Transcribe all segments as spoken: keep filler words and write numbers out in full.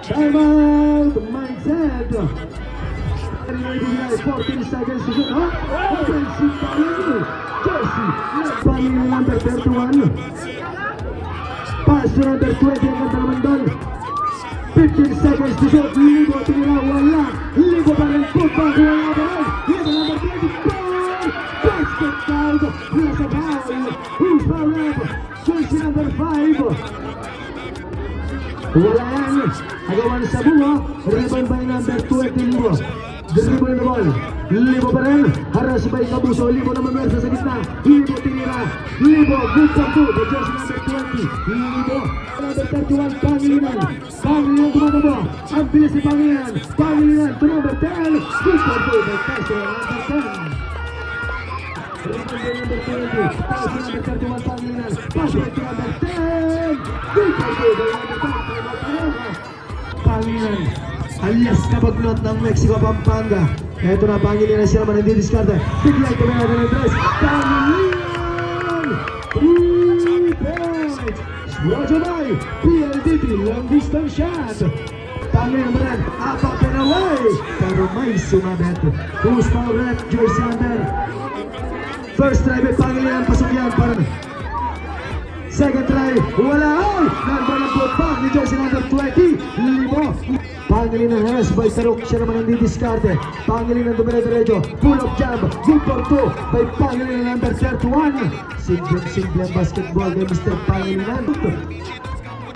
Time out, mindset. Fourteen seconds to shoot. Ha? Offensive foul. Jersey. Pangilinan number thirty-one. Pass to number twenty, ang ganda naman dun. Fifteen seconds to shoot. Libo, tinira, wala. Libo pa rin. Putback, wala pa rin. Libo number twenty-four. Basket count. Nasa foul. Who's foul ref? Jersey number five. Wala yan. Agawan sa bunga. Rebound by number twenty, Libo. Dribble the ball. Libo pa rin. Harass by Cabuso. Libo na mamersa sa gitna. Libo tinira. Libo. Good for two. The jersey number twenty. Libo. Number thirty-one, Pangilinan. Pangilinan tumatakbo. Ang bilis ni Pangilinan. Pangilinan to number ten. Good for two. The pass to number ten. Rebound by number twenty. Pass to number thirty-one, Pangilinan. Pass to number ten. Good for two. The number ten. Pangilinan, alias Kabagnot ng Mexico, Pampanga. Eto na, Pangilinan, siya naman ang didiskarte. Biglang tumaya ng tres. Pangilinan! Three points! Roger by P L D T, long distance shot. Pangilinan naman, apa penalay. Pero may sumabit. Who's foul ref, jersey number. First try by Pangilinan, pasok yan para Second try, wala. Ay! Nagbalang putback ni jersey number twenty, Libo. Pangilinan, harass by Taruk, siya naman ang didiskarte. Pangilinan dumire-diretso, pull-up jump, good for two by Pangilinan number thirty-one. Simpleng-simple ang basketball kay Mister Pangilinan.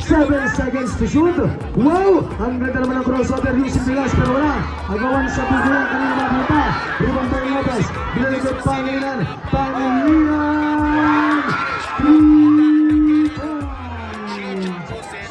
Seven seconds to shoot. Wow! Ang ganda naman ng crossover using the last, pero wala. Agawan sa bunga, kanina makita. Rebound by Lopez. Binalik kay Pangilinan. Pangilinan! Three points!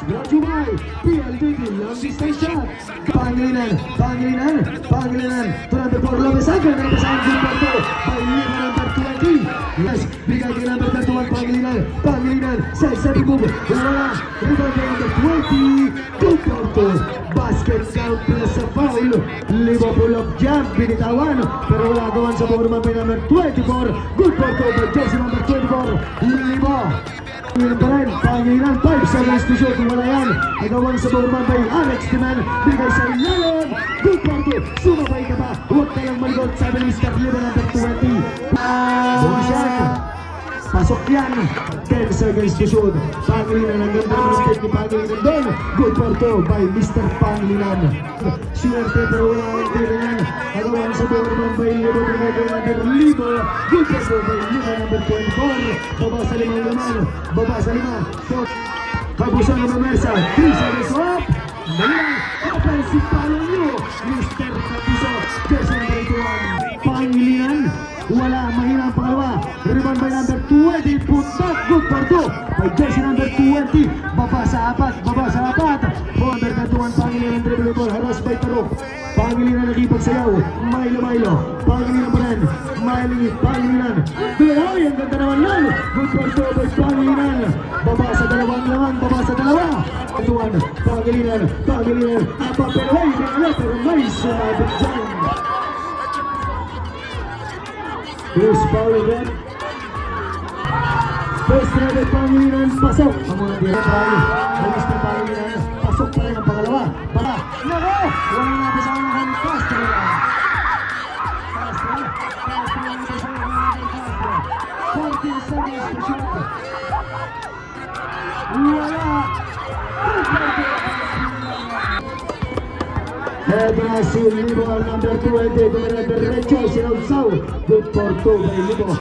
Brought to you by P L D T, long distance shot. Pangilinan, Pangilinan, Pangilinan. To number four, Lopez, ang ganda ng pasang good ball to by number twenty. Yes, bigay kay number thirty-one, Pangilinan. Pangilinan, side-stepping move. Wala. Rebound kay number twenty. Good ball to. Basket count plus a foul. Libo pull-up jump, binitawan. Pero wala, agawan sa bunga naman by number twenty-four. Good ball to by jersey number twenty-four. Libo. Pangilinan pa rin, Pangilinan, five seconds to shoot, wala yan. Agawan sa bunga naman by Alex Timan, bigay sa ilalim. Good for two, sumabay ka pa, huwag ka lang malikot, sabi ni Mister Libo number twenty. Bonus yan. Pasok yan. Ten seconds to shoot. Pangilinan, ang ganda naman ng take ni Pangilinan doon. Good for two by Mister Pangilinan. Swerte pero wala ang tira niyan. Agawan sa bunga naman by Libo, number Libo. Good for two by Libo, number twenty-four. Baba sa limang laman. Baba sa lima. Shot. Cabuso na mamersa. Three seconds up. Dali lang. Offensive foul on you, Mister Cabuso. Jersey number eighty-one. Pangilinan. Wala. Mahina ang pangalawa. Rebound by number twenty. Putback. Good for two by jersey number twenty. Baba sa apat. Baba sa apat. Number thirty-one, Pangilinan, dribble ball, harass by Taruk. Pangilinan nakipagsayaw. Milo, Milo. Pangilinan pa rin. Milo, Pangilinan. Ay, ang ganda naman nun. Good for two by Pangilinan. Baba sa dalawang laman, baba sa dalawa. Tuan, Pangilinan, Pangilinan. Apa, pero ay, pero may sumabit dyan. Loose foul again. First try by Pangilinan, pasok. Ang mga tira tayo. Balis na Pangilinan. Pasok pa rin ang pangalawa. Bala. Nako! Walang nabasaan ng pass. Pass na. Pass na. Fourteen seconds to shoot. Wala. Eto na si Libo, number twenty. Dumire-diretso, sinawsaw. Good for two by Libo.